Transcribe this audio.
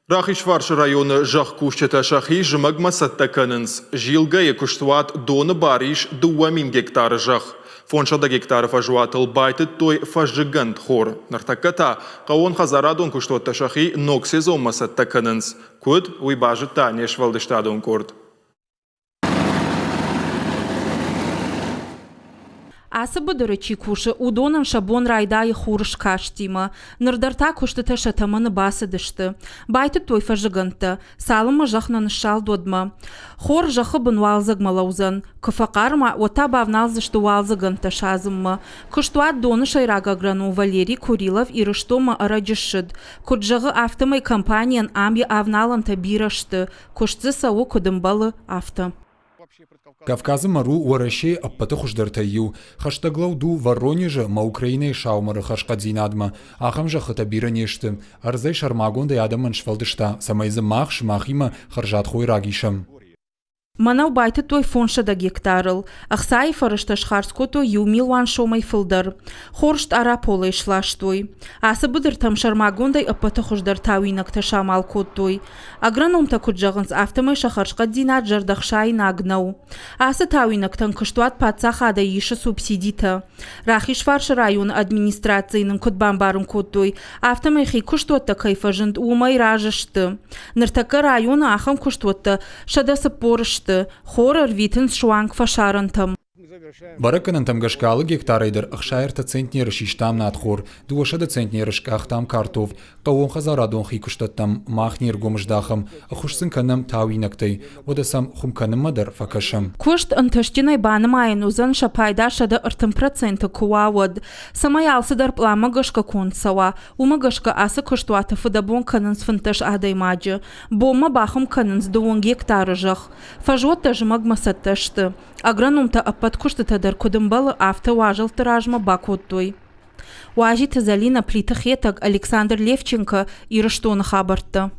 Рахизфарсы районы зӕхкусджытӕ сӕхи зымӕгмӕ цӕттӕ кӕнынц. Зилгӕйы куыстуат доны бар ис 2000 гектары зӕхх. 500 гектары фӕзуатыл байтыдтой фӕззыггӕнд хор. Ныртӕккӕ та хъӕууонхӕдзарадон куыстуӕттӕ сӕхи ног сезонмӕ цӕттӕ кӕнынц. Куыд, уый базыдта не сфӕлдыстадон къорд. Ацы быдыры чи кусы, уыдонӕн сӕ бон райдайы хурыскастимӕ. Ныр дӕр та куыстытӕ сӕ тӕмӕны бацыдысты. Байтыдтой фӕззыгӕндтӕ, цалынмӕ зӕхх нӕ ныссалд, уӕдмӕ. Хор зӕххы бын уалдзӕгмӕ лӕудзӕн. Куы фӕхъарма, уӕд та бавналдзысты уалдзыгӕндтӕ садзынмӕ. Куыстуат Доны сӕйраг агроном Валерий Курилов Ирыстонмӕ ӕрӕджы ссыд. Куыд зӕгъы, афтӕмӕй компанийӕн ам йӕ авналӕнтӕ бирӕ сты. Куыст дзы цӕуы, куыд ӕмбӕлы, афтӕ. Кавказы мӕр у Уӕрӕсейы ӕппӕты хуыздӕртӕй иу. Хӕстӕг лӕуд у Воронежы ӕмӕ Украинӕйы саумӕры хӕрзхъӕддзинадмӕ. Ахӕм зӕххытӕ бирӕ не сты. Ӕрдзӕй сӕрмагондӕй адӕмӕн сфӕлдыста, цӕмӕй дзы мах сымахимӕ хӕрзад хойраг исӕм. Мӕнӕу байтыдтой 500 гектарыл. Ӕхцайы фӕрӕзтӕ схардз кодтой иу милуан сомӕй фылдӕр. Хорз Стъараполӕй сластой. Ацы быдыртӕм сӕрмагондӕй ӕппӕты хуыздӕр тауинӕгтӕ самал кодтой. Агрономтӕ куыд зӕгъынц, афтӕмӕй сӕ хӕрзхъӕддзинад зӕрдӕхсаинаг нӕу. Ацы тауинӕгтӕн куыстуат паддзахадӕй исы субсидитӕ. Рахизфарсы районы администрацийы нын куыд бамбарын кодтой, афтӕмӕй хи куыстуӕттӕ кӕй фӕзынд, уымӕй разы сты. Ныртӕккӕ районы ахӕм куыстуӕттӕ 140 сты, хор ӕрвитынц суанг фӕсарӕнтӕм. Бӕрӕггӕнӕнтӕм гӕсгӕ алы гектарӕй дӕр 63 центнеры систам надхор, 200 центнеры скъахтам картоф. Хъӕууонхӕдзарадон хикуыстӕттӕм мах не ргом здахӕм, ӕххуыс сын кӕнӕм тауинӕгтӕй, уӕдӕ сӕм хуым кӕнынмӕ дӕр фӕкӕсӕм. Куыст ӕнтыстджынӕй банымайӕн уыдзӕн сӕ пайда 130% куы уа, уӕд. Цӕмӕй алцыдӕр пъланмӕ гӕсгӕ конд цӕуа, уымӕ гӕсгӕ ацы куыстуаты фыдӕбон кӕнынц 15 адӕймаджы. Бонмӕ бахуым кӕнынц дыууын гектары зӕхх. Фӕзуӕттӕ зымӕгмӕ цӕттӕ сты. Агрономтӕ ӕппӕт куыстытӕ дӕр куыд ӕмбӕлы, афтӕ уазӕлтты размӕ бакодтой. Уазиты Зӕлинӕ, Плиты Хетӕг, Александр Левченко, Ирыстоны хабӕрттӕ.